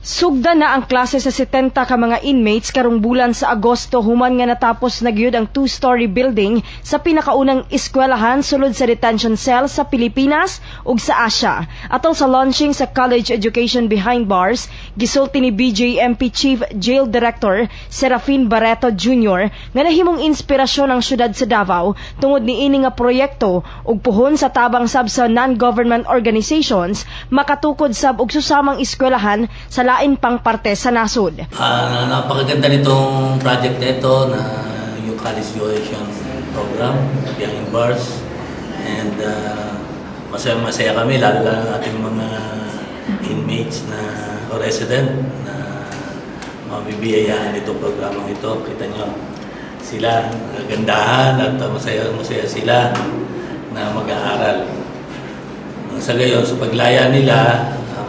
Sugda na ang klase sa 70 ka mga inmates karong bulan sa Agosto human nga natapos na gyud ang two-story building sa pinakaunang eskwelahan sulod sa detention cell sa Pilipinas ug sa Asia. Atol sa launching sa College Education Behind Bars, gisulti ni BJMP Chief Jail Director Serafin Barreto Jr. nga nahimong inspirasyon ang syudad sa Davao tungod niini nga proyekto ug puhon sa tabang sab sa non-government organizations makatukod sab og susamang eskwelahan sa lain pang parte sa nasod. Napakaganda nitong project na ito na yung college education program behind bars, and masaya masaya kami, lalo lalo ang ating mga inmates na o resident na mabibiyayaan itong programang ito. Kita nyo sila, gandahan at masaya masaya sila na mag-aaral. Sa gayon, sa paglaya nila,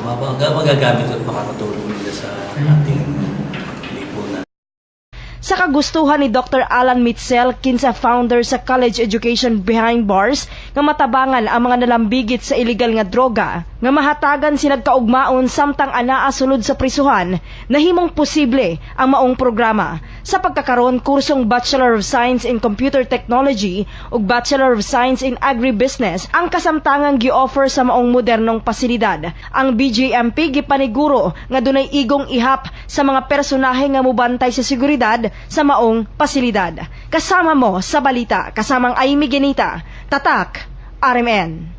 magagamit at makakatulong nila sa ating lipunan. Sa kagustuhan ni Dr. Alan Mitzel, kinsa founder sa College Education Behind Bars, nga matabangan ang mga nalambigit sa illegal nga droga, nga mahatagan sila kaugmaon samtang anaa sulod sa prisuhan, nahimong posible ang maong programa. Sa pagkakaron, kursong Bachelor of Science in Computer Technology ug Bachelor of Science in Agribusiness ang kasamtangang gi-offer sa maong modernong pasilidad. Ang BJMP gipaniguro nga dunay igong ihap sa mga personahe nga mubantay sa seguridad sa maong pasilidad. Kasama mo sa balita, kasamang Amy Genita, Tatak, RMN.